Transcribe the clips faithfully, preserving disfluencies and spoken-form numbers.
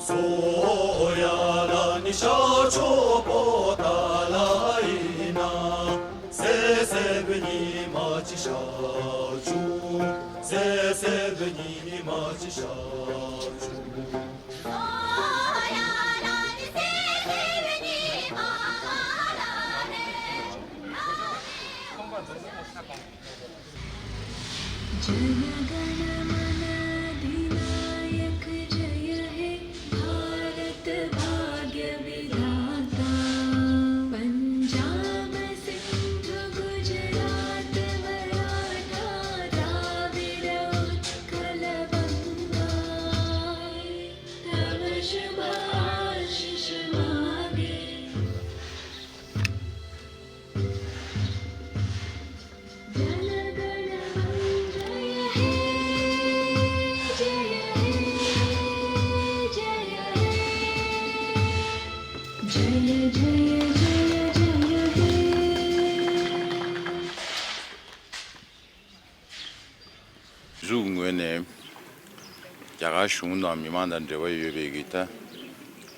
སོ་ཡ་ལ་ནི་ཤར་ཕྱོགས་པོ་ཏཱ་ལ་ཡིན་ན། སེ་སེ་བི་ཉི་མ་ཅི་ཤར་བྱུང་། སེ་སེ་བི་ཉི་མ་ཅི་ཤར་བྱུང་། जय गण मन अधिनायक जय हे भारत भाग्य विधाता। पंजाब सिंधु गुजरात मराठा द्राविड़ उत्कल बंगा। तव शुभ आशीष मागे। जय गण मन जय हे, जय हे, जय हे। जय जय जय जय हे। གཟུགས་ངོས་ནས་རྒྱ་གར་གཞུང་དང་མི་མང་དང་འབྲེལ་བ་ཡོད་པའི་གི་ད་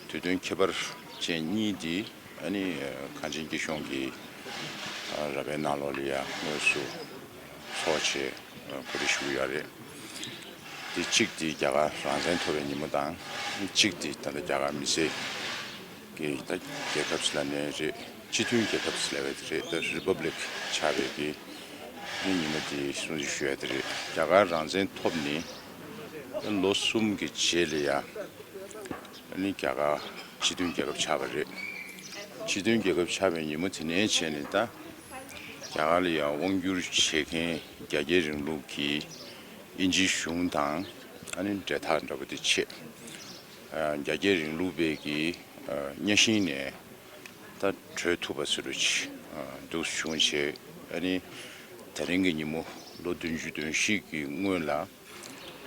དུས་སྟོན་ཁྱད་པར་ཅན་གཉིས་འདི་ཨ་ནི་གངས་ཅན་སྐྱིད་གཤོངས་ཀྱི་ར་བའི་ནང་ལོགས་ལ་ཡ་དངོས་སུ་ཚོགས་བྱས་གོ་སྒྲིག་ཞུ་གི་ཡོད་རེད། འདི་གཅིག་འདི་རྒྱ་གར་རང་བཙན་ཐོབ་པའི་ཉིན་མོ་དང་། གཅིག་འདི་ད་ལྟ་རྒྱ་གར་མི་སེར་གྱི་ད་རྒྱལ་ཁབ་ཟེར་ལབ་ནའི་རེད། སྤྱི་མཐུན་རྒྱལ་ཁབ་ཟེར་ལབ་ཡ་དེ་རེད། ད་རི་པབ་ལིག་ཆགས་པའི་གི་ཨ་ནི་ཉིན་མོ་དེ་སྲུང་བརྩི་ཞུ་ཡ་དེ་རེད། རྒྱ་གར་རང་བཙན་ཐོབ་ནས་ལོ་གསུམ་གྱི་རྗེས་ལ་ཡ་ཨ་ནི་རྒྱ་གར་སྤྱི་མཐུན་རྒྱལ་ཁབ་ཆགས་པ་རེད། སྤྱི་མཐུན་རྒྱལ་ཁབ་ཆགས་པའི་ཉིན་མོ་དེ་ནས་བྱས་ནས་ད་རྒྱ་གར་ལ་ཡ་དབང་བསྒྱུར་བྱེད་མཁན་རྒྱ་སྐྱེད་རིང་ལུགས་ཀྱི་དབྱིན་ཇིའི་གཞུང་དང་ཨ་ནི་འབྲེལ་ཐག་འདྲ་པོ་དེ་ཆད། རྒྱ་སྐྱེད་རིང་ལུགས་པའི་གི་གཉའ་ཤིང་ནས་ད་གྲོལ་ཐུབ་པ་ཟེར་རུ་ཆེ། འདུག་བྱུང་བྱས་ཨ་ནི་དེ་རིང་གི་ཉིན་མོ་ལོ་བདུན་ཅུ་དོན་བཞི་གི་སྔོན་ལ་ཨ་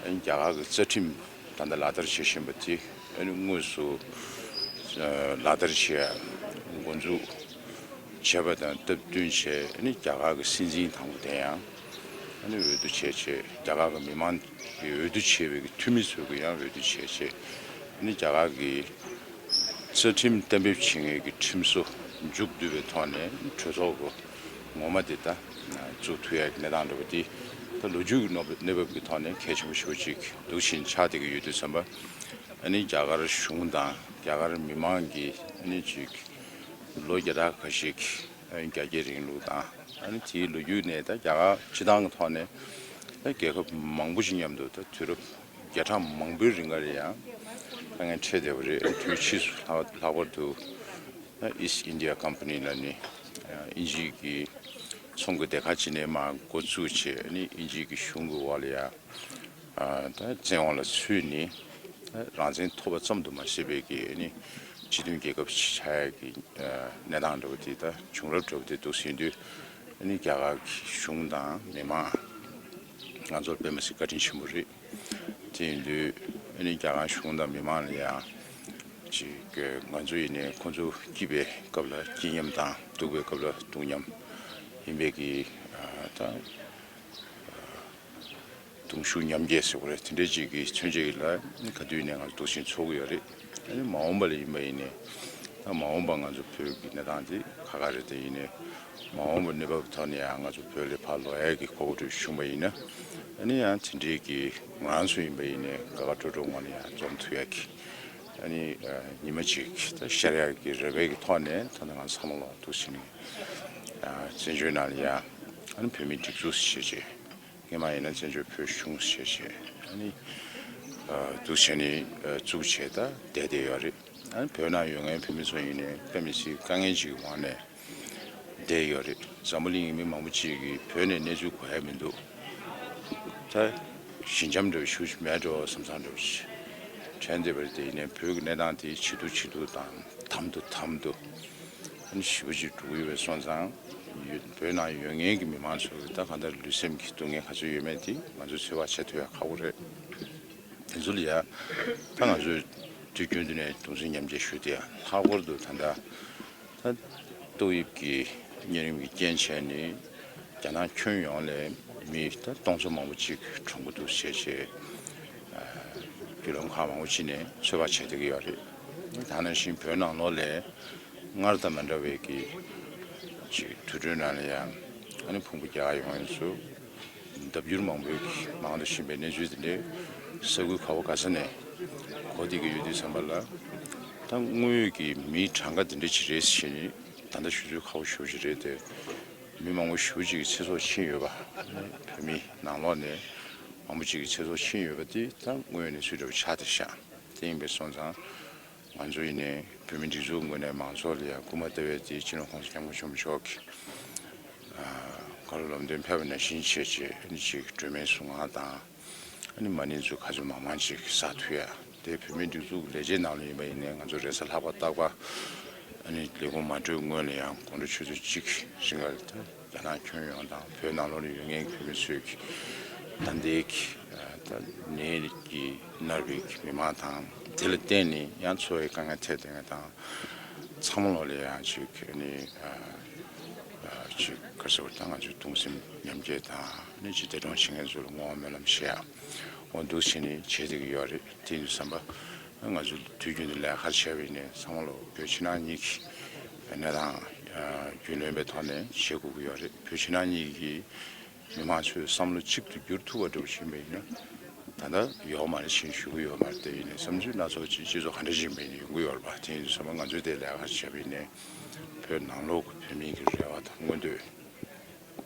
ནི་རྒྱ་གར་གྱི་རྩ་ཁྲིམས་ད་ལྟ་ལག་བསྟར་བྱེད་བཞིན་པ་དེ་ཨ་ནི་དངོས་སུ་ལག་བསྟར་བྱེད་ཡ་འགོ་འཛུགས་བྱས་པ་དང་སྟབས་བསྟུན་བྱས། ཨ་ནི་རྒྱ་གར་གྱི་སྲིད་འཛིན་དང་པོ་དེ་ཡང་ཨ་ནི་འོས་བསྡུ་བྱས་བྱས། རྒྱ་གར་གྱི་མི་མང་གིས་འོས་བསྡུ་བྱས་པའི་གི་འཐུས་མི་ཚོས་གི་ཡང་འོས་བསྡུ་བྱས་བྱས། ཨ་ནི་རྒྱ་གར་གྱི་རྩ་ཁྲིམས་གཏན་འབེབས་བྱེད་མཁན་གྱི་ཁྲིམས་བཟོ་མཇུག་བསྡུ་བའི་ཐོག་ནས་གྲོས་ཚོགས་ཀྱི་ངོ་མ་དེ་ད་བཙུགས་ཐུབ་ཡག་གི་གནས་སྟངས་འདྲ་པོ་དེ་ད་ལོ་རྒྱུས་ཀྱི་གནས་བབ་ཀྱི་ཐོག་ནས་གལ་ཆེན་པོ་ཞེ་པོ་ཅིག་འདུག་བཞིན་ཆགས་བསྡད་ཀྱི་ཡོད་དུས་ཙམ་པ། ཨ་ནི་རྒྱ་གར་གཞུང་དང་རྒྱ་གར་མི་མང་གིས་ཨ་ནི་ཅིག་ལོ་བརྒྱ་ཕྲག་ཁ་ཤས་ཀྱི་ཨ་ནི་རྒྱ་སྐྱེད་རིང་ལུགས་དང་། ཨ་ནི་དེའི་ལོ་རྒྱུས་ནས་ད་རྒྱ་གར་སྤྱི་བཏང་གི་ཐོག་ནས་ད་རྒྱལ་ཁབ་མང་པོ་ཞིག་མཉམ་དུ་ད་དུས་རབས་བརྒྱ་ཕྲག་མང་པོའི་རིང་ག་ལ་ཡང་དཀའ་ངལ་འཕྲད་བསྡད་པ་རེད། དུས་ཕྱིས་སུ་ལྷག་ལྷག་པར་དུ་ད་East India Company ལ་ནི་དབྱིན་ཇིའི་གི་ཚོང་གི་སྡེ་ཁག་ཅིག་ནས་མར་འགོ་བཙུགས་བྱས། ཨ་ནི་དབྱིན་ཇིའི་གི་གཞུང་གི་འོག་ལ་ཡང་ད་བཙན་དབང་ལ་ཚུད་ནས་རང་བཙན་ཐོབ་པ་ཙམ་དུ་མ་ཟད་པའི་གི་ཨ་ནི་སྤྱི་མཐུན་རྒྱལ་ཁབ་ཆགས་ཡ་གི་གནས་སྟངས་འདྲ་བོ་དེ་ད་བྱུང་རབས་འདྲ་བོ་དེ་འདུག་ཟིན་དུས། ཨ་ནི་རྒྱ་གར་གྱི་གཞུང་དང་མི་མང་ང་ཚོར་དཔེ་མི་སྲིད་བཀའ་དྲིན་ཆེན་པོ་རེད། དེ་ཡིན་དུས་ཨ་ནི་རྒྱ་གར་གཞུང་དང་མི་མང་ལ་ཡང་ཅིག་ང་ཚོ་ཡིན་ནའི་ཁོང་ཚོ་སྐྱིད་པའི་སྐབས་ལ་སྐྱིད་མཉམ་དང་། སྡུག་པའི་སྐབས་ལ་སྡུག་མཉམ་ཡིན་པའི་གི་ད་གདུང་ཤུགས་མཉམ་སྐྱེད་ཟེར་བ་རེད། དེ་འདྲའི་ཅིག་གི་མཚོན་བྱེད་ཀྱི་ལ་ག་དུས་ནས་ང་ཚོ་འདུག་བཞིན་ཚོར་གི་ཡོད་རེད། ཨ་ནི་མ་འོངས་པ་ལ་ཡིན་པ་ཡིན་ནའི་ད་མ་འོངས་པ་ང་ཚོ་བོད་ཀྱི་གནས་སྟངས་དེ་ཁག་ཁག་རེད། དེ་ཡིན་ནའི་མ་འོངས་པ་གནས་བབ་ཐོག་ནས་ཡང་ང་ཚོ་བོད་ལ་ཕར་ལོག་ཡ་གི་གོ་སྐབས་བྱུང་བ་ཡིན་ན། ཨ་ནི་ཡང་དེ་འདྲའི་གི་ང་རང་ཚོ་ཡིན་པ་ཡིན་ནའི་དགའ་དགའ་སྤྲོ་སྤྲོ་ངང་ནས་ཡང་འཛོམས་ཐུབ་ཡ་གི་ཨ་ནི་ཉི་མ་གཅིག་ད་ཤར་ཡ་གི་རེ་བའི་གི་ཐོག་ནས་ད་ནི་ང་ཚང་མ་ལ་འདུག་བཞིན་བཙན་བྱོལ་ནང་ལ་ཡང་ཨ་ནི་བོད་མིའི་སྒྲིག་འཛུགས་ཞེས་བྱས། སྔོན་མ་ཡིན་ན་བཙན་བྱོལ་བོད་གཞུང་ཞེས་བྱས། ཨ་ནི་འདུག་བྱས་ནས་བཙུགས་བྱས་ད་བསྡད་བསྡད་ཡོད་རེད། ཨ་ནི་བོད་ནང་ཡོད་མཁན་བོད་མི་ཚོ་ཡིན་ནའི་དཔེ་མི་སྲིད་དཀའ་ངལ་ཅིག་གི་འོག་ནས་བསྡད་ཡོད་རེད། འཛམ་བུ་གླིང་གི་མི་མང་པོ་ཅིག་གིས་བོད་ནས་གནས་ཚུལ་གོ་ཡ་མི་འདུག་ད་ཞི་འཇམ་འདྲ་བོ་ཞེ་པོ་ཅིག་མེད་འགྲོ་བསམ་བསམ་འདྲ་བོ་ཅིག་དྲན་བསྡད་པ་རེད། དེ་ཡིན་ནའི་བོད་ཀྱི་གནས་སྟངས་དེ་ཇེ་སྡུག་ཇེ་སྡུག་དང་དམ་དུ་དམ་དུ་ཨ་ནི་ཞེ་པོ་ཅིག་འགྲོ་གི་ཡོད་པ་སོང་ཙང་། ཡོད་བོད་ནང་ཡོད་མཁན་གྱི་མི་མང་ཚོ་གི་ད་གང་ལྟར་ལུས་སེམས་ཀྱི་སྡུག་བསྔལ་ག་ཚོད་ཡོད་མེད་དེ་ང་ཚོས་ཚོད་དཔག་བྱེད་ཐུབ་ཡ་ཁག་པོ་རེད། དེ་ཚོ་ལ་ཡ་ད་ང་ཚོས་ དུས་རྒྱུན་དུ་ནས་གདུང་སེམས་མཉམ་སྐྱེད་ཞུ་དེ་ཡང་ལྷག་པར་དུ་ད་ལྟ་ད་ཏོག་དབྱིབས་ཀྱི་གཉན་རིམས་ཀྱི་རྐྱེན་བྱས་ནས་རྒྱ་ནག་ཁྱོན་ཡོངས་ལས་མི་ད་སྟོང་ཚོ་མང་པོ་ཅིག་གྲོངས་ཀྱི་འདུག་ཟེར་བྱས་བརྒྱུད་ལམ་ཁག་མང་པོ་ཅིག་ནས་ཚོད་དཔག་བྱེད་བསྡད་ཀྱི་ཡོད་རེད། ད་ནང་བཞིན་བོད་ནང་ལོགས་ལས་སྔར་དང་མ་འདྲ་བའི་གི་ཅིག་དུར་ཁྲོད་ནང་ལ་ཡང་ཨ་ནི་ཕུང་པོ་རྒྱག་ཡོང་ཡོང་ཚུལ། ལྡབ་འགྱུར་མང་པོའི་མང་དུ་ཕྱིན་པའི་གནས་ཚུལ་དེ་འདྲའི་ས་ཁུལ་ག་བ་ག་ས་ནས་གོ་བསྡད་ཀྱི་ཡོད་དུས་ཙམ་པ་ལ། ད་དངོས་ཡོད་ཀྱི་མིའི་གྲངས་ཀ་དེ་འདྲ་ཅིག་རེད་ཟེར་ནས་ད་ལྟ་ཞུ་ཚོད་ཁག་པོ་ཞེ་པོ་ཅིག་རེད་དེ། མི་མང་པོ་ཞེ་པོ་ཅིག་གི་ཚེ་སྲོག་ཕྱིན་ཡོད་པ། བོད་མི་ནང་ལོགས་ནས་མང་པོ་ཅིག་གི་ཚེ་སྲོག་ཕྱིན་ཡོད་པ་དེ་ད་དངོས་ཡོད་གནས་ཚུལ་འདྲ་པོ་ཆགས་བསྡད་ཤག་དེ་ཡིན་པས་སོང་ཙང་། ང་ཚོ་ཡིན་ནའི་བོད་མི་སྒྲིག་འཛུགས་ངོས་ནས་མང་ཚོགས་ལ་ཡང་སྐུལ་མ་བཏབ་པའི་དེ་སྤྱི་ནོར་༸གོང་ས་༸སྐྱབས་མགོན་ཆེན་པོ་མཆོག་གིས་ཨ་བཀའ་སློབ་ལམ་སྟོན་ཕེབས་པ་ནང་བཞིན་བྱས་བྱས་ཨ་ནི་ཅིག་སྒྲོལ་མའི་གཟུངས་སྔགས་དང་། ཨ་ནི་མ་ཎི་ཚུ་ག་ཚོད་མང་མང་ཅིག་བསགས་ཐུབ་ཡ། དེ་བོད་མི་སྒྲིག་འཛུགས་ཀྱི་ལས་བྱེད་ནང་ལ་ཡིན་པ་ཡིན་ནའི་ང་ཚོ་རེས་གཟའ་ལྷག་པ་རྟག་པར་ཨ་ནི་ལས་ཁུངས་མ་གྲོལ་སྔོན་ལ་ཡང་དགོང་དྲོ་ཆུ་ཚོད་གཅིག་རིང་ག་ལ་ད། རྒྱ་ནག་ཁྱོན་ཡོངས་དང་བོད་ནང་ལོགས་ལ་ཡོད་མཁན་གྱི་བོད་མི་ཚོས་ཀྱི་ད་ལྟའི་གི་ད་ནད་ཀྱིས་མནར་བའི་གི་མི་མང་དང་དེ་ལ་བརྟེན་ནས་ཡང་འཚོ་བའི་དཀའ་ངལ་འཕྲད་བསྡད་མཁན་དང་ཚང་མ་ལོགས་ལ་ཡང་ཅིག་ཨ་ནི་ཅིག་ག་རེ་ཟེར་བ་ད་ང་ཚོའི་གདུང་སེམས་མཉམ་སྐྱེད་དང་ཨ་ནི་ཅིག་འདས་གྲོངས་བྱེད་མཁན་ཚོ་ལ་བསྔོ་བ་སྨོན་ལམ་བཞེས་ཡ་འོ་འདུག་བྱས་ནས་བྱེད་བསྡད་ཀྱི་ཡོད་རེད། དེ་ཡིན་དུས་ཙམ་པ། ང་ཚོས་དུས་རྒྱུན་དུ་ལས་ཀ་བྱས་པ་ཡིན་ནའི་ཚང་མ་ལོགས་བོད་ཕྱི་ནང་གཉིས་ཀྱི་གནས་སྟངས་རྒྱུས་ལོན་པའི་ཐོག་ནས་བྱེད་དགོས་ཀྱི་ཡོད་རེད། བོད་ཕྱི་ནང་གཉིས་ཀྱི་མི་མང་ཚོའི་བསམ་བློ་གཅིག་ཏུ་བསྒྱུར་ཐུབ་པ་འདྲ་པོ་ཕྱིན་པ་ཡིན་ན། ད་ལྟ་ཡོད་མ་རེད་ཕྱིན་ཞུ་གི་ཡོད་མ་རེད། དེ་ཡིན་ནའི་བསམ་ཚུལ་སྣ་ཚོགས་ཅིག་སྤྱི་ཚོགས་ག་འདྲ་ཞིག་ཡིན་པ་ཡིན་ནའི་ཡོང་གི་ཡོད་རེད་པ། དེ་ཡིན་དུས་ཙམ་པ་ང་ཚོས་དེ་ལས་ཀ་བྱས་པ་ཡིན་ནའི་བོད་ནང་ལོགས་ཀྱི་བོད་མི་གི་རེ་བ་དང་མངོན་འདོད།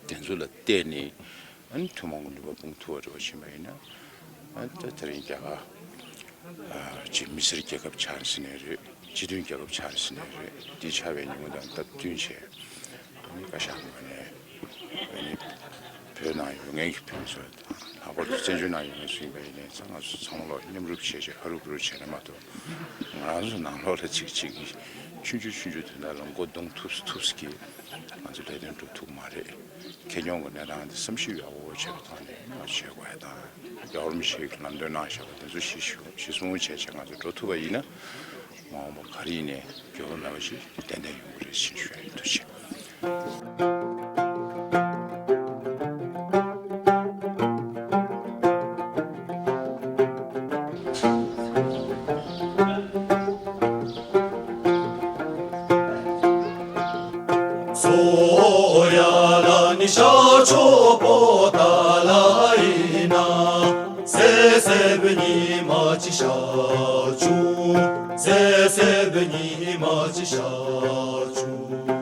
དེ་ཚོ་ལ་བལྟས་ནས་ཨ་ནི་ཐུན་མོང་གི་ནུས་པ་སྤུངས་ཐུབ་པ་འདྲ་པོ་ཕྱིན་པ་ཡིན་ན། ཨ་ནི་ད་དེ་རིང་རྒྱ་གར་ཨ་ཅིག་མི་སེར་རྒྱལ་ཁབ་ཆགས་ཟིན་ནས་རེད། སྤྱི་མཐུན་རྒྱལ་ཁབ་ཆགས་ཟིན་ནས་རེད། འདི་ཆགས་པའི་ཉིན་མོ་དང་སྟབས་བསྟུན་བྱས་ཨ་ནི་བཀའ་ཤག་ངོས་ནས་ཨ་ནི་བོད་ནང་ཡོད་མཁན་གྱི་བོད་མི་ཚོ་དང་ལྷག་པར་དུ་བཙན་བྱོལ་ནང་ཡོད་མཁན་ཚོ་ཡིན་པ་ཡིན་ནའི་ང་ཚོ་ཚང་མ་ལོགས་མཉམ་རུབ་བྱས་བྱས་ཧ་རུབ་རུབ་བྱས་ན་མ་གཏོགས་ང་རང་ཚོ་ནང་ལོགས་ལ་ཅིག་ཅིག་གིས་ཆུང་ཆུང་ཆུང་ཆུང་དོན་དག་ལ་མགོ་རྡུང་ཐུབ་ཐུབ་ཀྱིས་ང་ཚོ་ལས་དོན་སྒྲུབ་ཐུབ་མ་རེད། ཁེ་གྱོང་གི་གནས་སྟངས་འདི་བསམ་ཤེས་ཡག་པོ་བྱས་པའི་ཐོག་ནས་ང་ཚོ་བྱེད་དགོས་ཡ་དང་རྒྱལ་བ་རིན་པོ་ཆེ་གིས་ལམ་སྟོན་གནང་བཞག་པ་དེ་ཚོ་གཞི་གཞི་གཞི་བཟུང་བྱས་བྱས་ང་ཚོ་འགྲོ་ཐུབ་པ་ཡིན་ན་མ་འོངས་པ་ག་རེ་ཡིན་ནའི་འགྱུར་བ་མེད་པ་ཞིག་ཏན་ཏན་ཡོང་གི་རེད་ཅེས་ཞུ་ཡ་ཡིན། ཐུགས་རྗེ་ཆེ། སོ་ཡ་ལ་ནི་ཤ་ཆོ་པོ་ཏ་ལ་ཡིན་ན། སེ་སེ་བི་ཉི་མ་ཅི་ཤ་ཆུ། སེ་སེ་བི་ཉི་མ་ཅི་ཤ་ཆུ།